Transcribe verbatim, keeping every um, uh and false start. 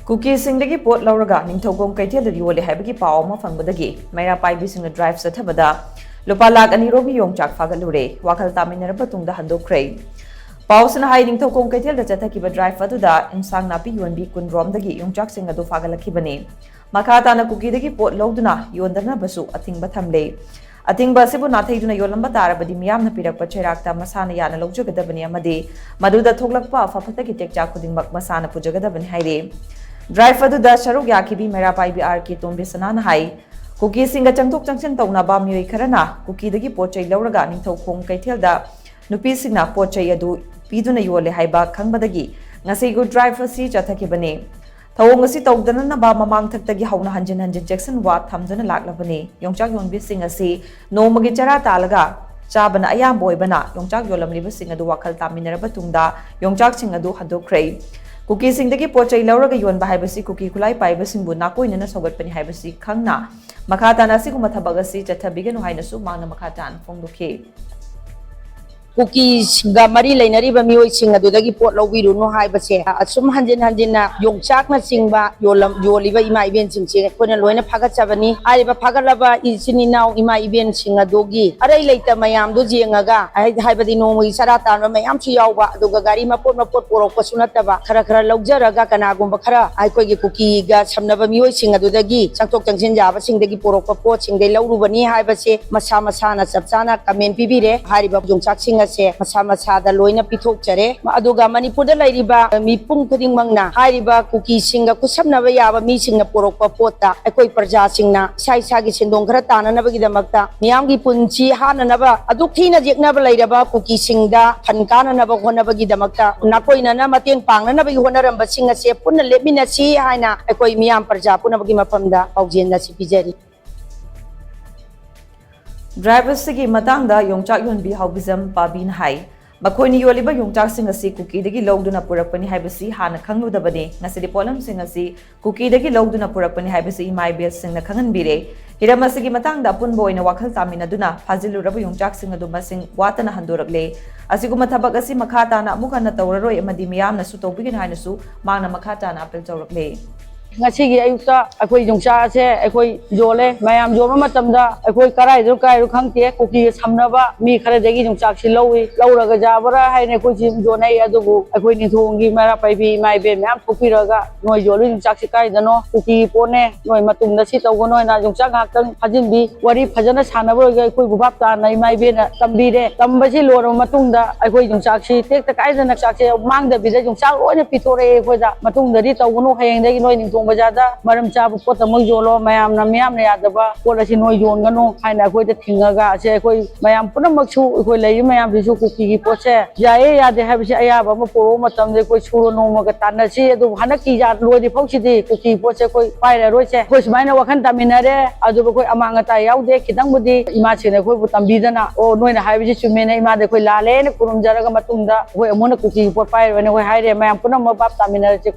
ꯀꯨꯀꯤꯁꯤꯡꯗꯒꯤ ꯄꯣꯠ ꯂꯧꯔꯒ ꯅꯤꯡꯊꯧꯈꯣꯡ ꯀꯩꯊꯦꯜꯗ ꯌꯣꯜꯂꯦ ꯍꯥꯏꯕꯒꯤ ꯄꯥꯎ ꯑꯃ ꯐꯪꯕꯗꯒꯤ ꯃꯩꯔꯥ ꯄꯥꯏꯕꯤꯁꯤꯡꯅ ꯗ꯭ꯔꯥꯏꯚ ꯆꯠꯊꯕꯗ ꯂꯨꯄꯥ ꯂꯥꯈ ꯑꯅꯤ ꯔꯣꯝꯒꯤ ꯌꯣꯡꯆꯥꯛ ꯐꯥꯒꯠꯂꯨꯔꯦ꯫ ꯋꯥꯈꯜ ꯇꯥꯃꯤꯟꯅꯔꯕ ꯇꯨꯡꯗ ꯍꯟꯗꯣꯛꯈ꯭ꯔꯦ꯫ ꯄꯥꯎꯁꯤꯅ ꯍꯥꯏ, ꯅꯤꯡꯊꯧꯈꯣꯡ ꯀꯩꯊꯦꯜꯗ ꯆꯠꯊꯈꯤꯕ ꯗ꯭ꯔꯥꯏꯚ ꯑꯗꯨꯗ ꯏꯟꯁꯥꯡ ꯅꯥꯄꯤ ꯌꯣꯟꯕꯤ ꯀꯨꯟ ꯔꯣꯝꯗꯒꯤ ꯌꯣꯡꯆꯥꯛꯁꯤꯡ ꯑꯗꯨ ꯐꯥꯒꯠꯂꯛꯈꯤꯕꯅꯤ꯫ ꯃꯈꯥ ꯇꯥꯅ ꯀꯨꯀꯤꯗꯒꯤ ꯄꯣꯠ ꯂꯧꯗꯨꯅ ꯌꯣꯟꯗꯅꯕꯁꯨ ꯑꯊꯤꯡꯕ ꯊꯝꯂꯦ꯫ ꯑꯊꯤꯡꯕ ꯑꯁꯤꯕꯨ ꯅꯥꯊꯩꯗꯨꯅ ꯌꯣꯜꯂꯝꯕ ꯇꯥꯔꯕꯗꯤ ꯃꯤꯌꯥꯝꯅ ꯄꯤꯔꯛꯄ ꯆꯩꯔꯥꯛꯇ ꯃꯁꯥꯅ ꯌꯥꯅ ꯂꯧꯖꯒꯗꯕꯅꯤ ꯑꯃꯗꯤ ꯃꯗꯨꯗ ꯊꯣꯛꯂꯛꯄ ꯑꯐ ꯐꯠꯇꯒꯤ ꯇꯦꯛꯆꯥꯛ ꯈꯨꯗꯤꯡꯃꯛ ꯃꯁꯥꯅ ꯄꯨꯖꯒꯗꯕꯅꯤ ꯍꯥꯏꯔꯤ꯫ ꯗ꯭ꯔꯥꯏꯚ ꯑꯗꯨꯗ ꯁꯔꯨꯛ ꯌꯥꯈꯤꯕꯤ ꯃꯩꯔꯥ ꯄꯥꯏꯕꯤ ꯑꯥꯔ ꯀꯦ ꯇꯣꯝꯕꯤꯁꯅꯥꯅ ꯍꯥꯏ, ꯀꯨꯀꯤꯁꯤꯡꯒ ꯆꯪꯊꯣꯛ ꯆꯪꯁꯤꯟ ꯇꯧꯅꯕ ꯃꯤꯑꯣꯏ ꯈꯔꯅ ꯀꯨꯀꯤꯗꯒꯤ ꯄꯣꯠ ꯆꯩ ꯂꯧꯔꯒ ꯅꯤꯡꯊꯧꯈꯣꯡ ꯀꯩꯊꯦꯜꯗ ꯅꯨꯄꯤꯁꯤꯡꯅ ꯄꯣꯠ ꯆꯩ ꯑꯗꯨ ꯄꯤꯗꯨꯅ ꯌꯣꯜꯂꯦ ꯍꯥꯏꯕ ꯈꯪꯕꯗꯒꯤ ꯉꯁꯤꯒꯤ ꯗ꯭ꯔꯥꯏꯚ ꯑꯁꯤ ꯆꯠꯊꯈꯤꯕꯅꯤ꯫ ꯊꯧꯑꯣꯡ ꯑꯁꯤ ꯇꯧꯗꯅꯅꯕ ꯃꯃꯥꯡꯊꯛꯇꯒꯤ ꯍꯧꯅ ꯍꯟꯖꯤꯟ ꯍꯟꯖꯤꯟ ꯆꯦꯛꯁꯤꯟ ꯋꯥ ꯊꯝꯗꯨꯅ ꯂꯥꯛꯂꯕꯅꯤ꯫ ꯌꯣꯡꯆꯥꯛ ꯌꯣꯟꯕꯤꯁꯤꯡ ꯑꯁꯤ ꯅꯣꯡꯃꯒꯤ ꯆꯔꯥ ꯇꯥꯜꯂꯒ ꯆꯥꯕꯅ ꯑꯌꯥꯝꯕ ꯑꯣꯏꯕꯅ ꯌꯣꯡꯆꯥꯛ ꯌꯣꯜꯂꯝꯂꯤꯕꯁꯤꯡ ꯑꯗꯨ ꯋꯥꯈꯜ ꯇꯥꯃꯤꯟꯅꯔꯕ ꯇꯨꯡꯗ ꯌꯣꯡꯆꯥꯛꯁꯤꯡ ꯑꯗꯨ ꯍꯟꯗꯣꯛꯈ꯭ꯔꯦ꯫ ꯀꯨꯀꯤꯁꯤꯡꯗꯒꯤ ꯄꯣꯠ ꯆꯩ ꯂꯧꯔꯒ ꯌꯣꯟꯕ ꯍꯥꯏꯕꯁꯤ ꯀꯨꯀꯤ ꯈꯨꯠꯂꯥꯏ ꯄꯥꯏꯕꯁꯤꯡꯕꯨ ꯅꯥꯀꯣꯏꯅꯅ ꯁꯧꯒꯠꯄꯅꯤ ꯍꯥꯏꯕꯁꯤ ꯈꯪꯅ ꯃꯈꯥ ꯇꯥꯅ ꯑꯁꯤꯒꯨꯝꯕ ꯊꯕꯛ ꯑꯁꯤ ꯆꯠꯊꯕꯤꯒꯅꯨ ꯍꯥꯏꯅꯁꯨ ꯃꯍꯥꯛꯅ ꯃꯈꯥ ꯇꯥꯅ ꯐꯣꯡꯗꯣꯛꯈꯤ꯫ ꯀꯨꯀꯤꯁꯤꯡꯒ ꯃꯔꯤ ꯂꯩꯅꯔꯤꯕ ꯃꯤꯑꯣꯏꯁꯤꯡ ꯑꯗꯨꯗꯒꯤ ꯄꯣꯠ ꯂꯧꯕꯤꯔꯨꯅꯨ ꯍꯥꯏꯕꯁꯦ ꯑꯁꯨꯝ ꯍꯟꯖꯤꯟ ꯍꯟꯖꯤꯟꯅ ꯌꯣꯡꯆꯥꯛꯅꯆꯤꯡꯕ ꯌꯣꯜꯂꯝ-, ꯌꯣꯜꯂꯤꯕ ꯏꯃꯥ ꯏꯕꯦꯟꯁꯤꯡꯁꯦ ꯑꯩꯈꯣꯏꯅ ꯂꯣꯏꯅ ꯐꯥꯒꯠꯆꯕꯅꯤ꯫ ꯍꯥꯏꯔꯤꯕ ꯐꯥꯒꯠꯂꯕ ꯏꯆꯤꯟ ꯏꯅꯥꯎ ꯏꯃꯥ ꯏꯕꯦꯟꯁꯤꯡ ꯑꯗꯨꯒꯤ ꯑꯔꯩ ꯂꯩꯇ ꯃꯌꯥꯝꯗꯨ ꯌꯦꯡꯉꯒ, ꯍꯥꯏ-, ꯍꯥꯏꯕꯗꯤ ꯅꯣꯡꯃꯒꯤ ꯆꯔꯥ ꯇꯥꯟꯕ ꯃꯌꯥꯝꯁꯨ ꯌꯥꯎꯕ, ꯑꯗꯨꯒ ꯒꯥꯔꯤ ꯃꯄꯣꯠ ꯃꯄꯣꯠ ꯄꯨꯔꯛꯄꯁꯨ ꯅꯠꯇꯕ, ꯈꯔ ꯈꯔ ꯂꯧꯖꯔꯒ ꯀꯅꯥꯒꯨꯝꯕ ꯈꯔ ꯑꯩꯈꯣꯏꯒꯤ ꯀꯨꯀꯤꯒ ꯁꯝꯅꯕ ꯃꯤꯑꯣꯏꯁꯤꯡ ꯑꯗꯨꯗꯒꯤ ꯆꯪꯊꯣꯛ ꯆꯪꯁꯤꯟ ꯌꯥꯕꯁꯤꯡꯗꯒꯤ ꯄꯨꯔꯛꯄ ꯄꯣꯠꯁꯤꯡꯗꯒꯤ ꯂꯧꯔꯨꯕꯅꯤ ꯍꯥꯏꯕꯁꯦ ꯃꯁꯥ ꯃꯁꯥꯅ ꯆꯞ ꯆꯥꯅ ꯀꯃꯦꯟ ꯄꯤꯕꯤꯔꯦ꯫ ꯍꯥꯏꯔꯤꯕ ꯌꯣꯡꯆꯥꯛꯁꯤꯡ ꯑꯁꯦ ꯃꯁꯥ ꯃꯁꯥꯗ ꯂꯣꯏꯅ ꯄꯤꯊꯣꯛꯆꯔꯦ꯫ ꯑꯗꯨꯒ ꯃꯅꯤꯄꯨꯔꯗ ꯂꯩꯔꯤꯕ ꯃꯤꯄꯨꯝ ꯈꯨꯗꯤꯡꯃꯛꯅ ꯍꯥꯏꯔꯤꯕ ꯀꯨꯀꯤꯁꯤꯡꯒ ꯈꯨꯠꯁꯝꯅꯕ ꯌꯥꯕ ꯃꯤꯁꯤꯡꯅ ꯄꯨꯔꯛꯄ ꯄꯣꯠꯇ ꯑꯩꯈꯣꯏ ꯄ꯭ꯔꯖꯥꯁꯤꯡꯅ ꯏꯁꯥ ꯏꯁꯥꯒꯤ ꯁꯦꯟꯗꯣꯡ ꯈꯔ ꯇꯥꯅꯅꯕꯒꯤꯗꯃꯛꯇ, ꯃꯤꯌꯥꯝꯒꯤ ꯄꯨꯟꯁꯤ ꯍꯥꯠꯅꯅꯕ ꯑꯗꯨꯛ ꯊꯤꯅ ꯌꯦꯛꯅꯕ ꯂꯩꯔꯕ ꯀꯨꯀꯤꯁꯤꯡꯗ ꯐꯟ ꯀꯥꯅꯅꯕ ꯍꯣꯠꯅꯕꯒꯤꯗꯃꯛꯇ ꯅꯥꯀꯣꯏꯅꯅ ꯃꯇꯦꯡ ꯄꯥꯡꯅꯅꯕꯒꯤ ꯍꯣꯠꯅꯔꯝꯕꯁꯤꯡ ꯑꯁꯦ ꯄꯨꯟꯅ ꯂꯦꯞꯃꯤꯟꯅꯁꯤ ꯍꯥꯏꯅ ꯑꯩꯈꯣꯏ ꯃꯤꯌꯥꯝ ꯄ꯭ꯔꯖꯥ ꯄꯨꯝꯅꯃꯛꯀꯤ ꯃꯐꯝꯗ ꯄꯥꯎꯖꯦꯜ ꯑꯁꯤ ꯄꯤꯖꯔꯤ꯫ ꯗ꯭ꯔꯥꯏꯚ ꯑꯁꯤꯒꯤ ꯃꯇꯥꯡꯗ ꯌꯣꯡꯆꯥꯛ ꯌꯣꯟꯕꯤ ꯍꯥꯎꯕꯤꯖꯝ ꯄꯥꯕꯤꯅ ꯍꯥꯏ, ꯃꯈꯣꯏꯅ ꯌꯣꯜꯂꯤꯕ ꯌꯣꯡꯆꯥꯛꯁꯤꯡ ꯑꯁꯤ ꯀꯨꯀꯤꯗꯒꯤ ꯂꯧꯗꯨꯅ ꯄꯨꯔꯛꯄꯅꯤ ꯍꯥꯏꯕꯁꯤ ꯍꯥꯟꯅ ꯈꯪꯂꯨꯗꯕꯅꯤ꯫ ꯉꯁꯤꯗꯤ ꯄꯣꯠꯂꯝꯁꯤꯡ ꯑꯁꯤ ꯀꯨꯀꯤꯗꯒꯤ ꯂꯧꯗꯨꯅ ꯄꯨꯔꯛꯄꯅꯤ ꯍꯥꯏꯕꯁꯤ ꯏꯃꯥ ꯏꯕꯦꯜꯁꯤꯡꯅ ꯈꯪꯍꯟꯕꯤꯔꯦ꯫ ꯍꯤꯔꯝ ꯑꯁꯤꯒꯤ ꯃꯇꯥꯡꯗ ꯑꯄꯨꯟꯕ ꯑꯣꯏꯅ ꯋꯥꯈꯜ ꯇꯥꯃꯤꯟꯅꯗꯨꯅ ꯐꯥꯖꯤꯜꯂꯨꯔꯕ ꯌꯣꯡꯆꯥꯛꯁꯤꯡ ꯑꯗꯨ ꯃꯁꯤꯡ ꯋꯥꯠꯇꯅ ꯍꯟꯗꯣꯔꯛꯂꯦ꯫ ꯑꯁꯤꯒꯨꯝꯕ ꯊꯕꯛ ꯑꯁꯤ ꯃꯈꯥ ꯇꯥꯅ ꯑꯃꯨꯛ ꯍꯟꯅ ꯇꯧꯔꯔꯣꯏ ꯑꯃꯗꯤ ꯃꯤꯌꯥꯝꯅꯁꯨ ꯇꯧꯕꯤꯒꯅꯨ ꯍꯥꯏꯅꯁꯨ ꯃꯍꯥꯛꯅ ꯃꯈꯥ ꯇꯥꯅ ꯑꯄꯤꯜ ꯇꯧꯔꯛꯂꯦ꯫ ꯉꯁꯤꯒꯤ ꯑꯌꯨꯛꯇ ꯑꯩꯈꯣꯏ ꯌꯣꯡꯆꯥꯛ ꯑꯁꯦ ꯑꯩꯈꯣꯏ ꯌꯣꯜꯂꯦ꯫ ꯃꯌꯥꯝ ꯌꯣꯟꯕ ꯃꯇꯝꯗ ꯑꯩꯈꯣꯏ ꯀꯔꯥꯏꯗꯅꯣ ꯀꯥꯏꯔꯣ ꯈꯪꯗꯦ, ꯀꯨꯀꯤꯒ ꯁꯝꯅꯕ ꯃꯤ ꯈꯔꯗꯒꯤ ꯌꯣꯡꯆꯥꯛꯁꯤ ꯂꯧꯏ꯫ ꯂꯧꯔꯒ ꯌꯥꯕ꯭ꯔꯥ ꯍꯥꯏꯅ ꯑꯩꯈꯣꯏꯁꯤ ꯌꯣꯟꯅꯩ꯫ ꯑꯗꯨꯕꯨ ꯑꯩꯈꯣꯏ ꯅꯤꯡꯊꯧꯒꯤ ꯃꯩꯔꯥ ꯄꯥꯏꯕꯤ ꯏꯃꯥ ꯏꯕꯦꯟ ꯃꯌꯥꯝ ꯊꯣꯛꯄꯤꯔꯒ ꯅꯣꯏ ꯌꯣꯜꯂꯤ ꯌꯣꯡꯆꯥꯛꯁꯤ ꯀꯥꯏꯗꯅꯣ, ꯀꯨꯀꯤꯒꯤ ꯄꯣꯠꯅꯦ, ꯅꯣꯏ ꯃꯇꯨꯡꯗ ꯁꯤ ꯇꯧꯒꯅꯣ ꯍꯥꯏꯅ ꯌꯣꯡꯆꯥꯛ ꯉꯥꯏꯍꯥꯛꯇꯪ ꯐꯥꯖꯤꯟꯕꯤ꯫ ꯋꯥꯔꯤ ꯐꯖꯅ ꯁꯥꯟꯅꯕ ꯑꯣꯏꯒ ꯑꯩꯈꯣꯏꯕꯨ ꯚꯥꯞ ꯇꯥꯅ ꯏꯃꯥ ꯏꯕꯦꯟꯅ ꯇꯝꯕꯤꯔꯦ꯫ ꯇꯝꯕꯁꯤ ꯂꯣꯏꯔꯕ ꯃꯇꯨꯡꯗ ꯑꯩꯈꯣꯏ ꯌꯣꯡꯆꯥꯛꯁꯤ ꯇꯦꯛꯇ ꯀꯥꯏꯗꯅ ꯌꯣꯡꯆꯥꯛꯁꯦ ꯃꯥꯡꯗꯕꯤꯗ ꯌꯣꯡꯆꯥꯛ ꯂꯣꯏꯅ ꯄꯤꯊꯣꯔꯛꯑꯦ ꯑꯩꯈꯣꯏꯗ꯫ ꯃꯇꯨꯡꯗꯗꯤ ꯇꯧꯒꯅꯨ, ꯍꯌꯦꯡꯗꯒꯤ ꯅꯣꯏ ꯅꯤꯡꯊꯧ ꯕꯖꯥꯔꯗ ꯃꯔꯝ ꯆꯥꯕ ꯄꯣꯠ ꯑꯃ ꯌꯣꯜꯂꯣ, ꯃꯌꯥꯝꯅ ꯃꯤꯌꯥꯝꯅ ꯌꯥꯗꯕ ꯄꯣꯠ ꯑꯁꯤ ꯅꯣꯏ ꯌꯣꯟꯒꯅꯨ ꯍꯥꯏꯅ ꯑꯩꯈꯣꯏꯗ ꯊꯤꯡꯉꯒ ꯑꯁꯦ ꯑꯩꯈꯣꯏ ꯃꯌꯥꯝ ꯄꯨꯝꯅꯃꯛꯁꯨ ꯑꯩꯈꯣꯏ ꯂꯩꯔꯤꯕ ꯃꯌꯥꯝꯁꯤꯁꯨ ꯀꯨꯀꯤꯒꯤ ꯄꯣꯠꯁꯦ ꯌꯥꯏꯌꯦ ꯌꯥꯗꯦ ꯍꯥꯏꯕꯁꯤ ꯑꯌꯥꯕ ꯑꯃ ꯄꯨꯔꯛꯄ ꯃꯇꯝꯗ ꯑꯩꯈꯣꯏ ꯁꯨꯔ ꯅꯣꯝꯃꯒ ꯇꯥꯟꯅꯁꯤ꯫ ꯑꯗꯨꯕꯨ ꯍꯟꯗꯛꯀꯤ ꯌꯥꯠ ꯂꯣꯏꯗ꯭ꯔꯤ ꯐꯥꯎꯁꯤꯗꯤ ꯀꯨꯀꯤꯒꯤ ꯄꯣꯠꯁꯦ ꯑꯩꯈꯣꯏ ꯄꯥꯏꯔꯔꯣꯏꯁꯦ꯫ ꯑꯩꯈꯣꯏ ꯁꯨꯃꯥꯏꯅ ꯋꯥꯈꯜ ꯇꯥꯃꯤꯟꯅꯔꯦ꯫ ꯑꯗꯨꯕꯨ ꯑꯩꯈꯣꯏ ꯑꯃꯥꯡ ꯑꯇꯥ ꯌꯥꯎꯗꯦ꯫ ꯈꯤꯇꯪꯕꯨꯗꯤ ꯏꯃꯥꯁꯤꯡꯅ ꯑꯩꯈꯣꯏꯕꯨ ꯇꯝꯕꯤꯗꯅ, "ꯑꯣ, ꯅꯣꯏꯅ ꯍꯥꯏꯕꯁꯤ ꯆꯨꯝꯃꯦꯅ ꯏꯃꯥꯗ ꯑꯩꯈꯣꯏ ꯂꯥꯜꯂꯦꯅ ꯈꯨꯔꯨꯝꯖꯔꯒ ꯃꯇꯨꯡꯗ ꯑꯩꯈꯣꯏ ꯑꯃꯨꯛ ꯍꯟꯅ ꯀꯨꯀꯤꯒꯤ ꯄꯣꯠ ꯄꯥꯏꯔꯣꯏꯅ ꯑꯩꯈꯣꯏ ꯍꯥꯏꯔꯦ꯫ ꯃꯌꯥꯝ ꯄꯨꯝꯅꯃꯛ ꯚꯥꯞ ꯇꯥꯃꯤꯟꯅꯔꯁꯤ"꯫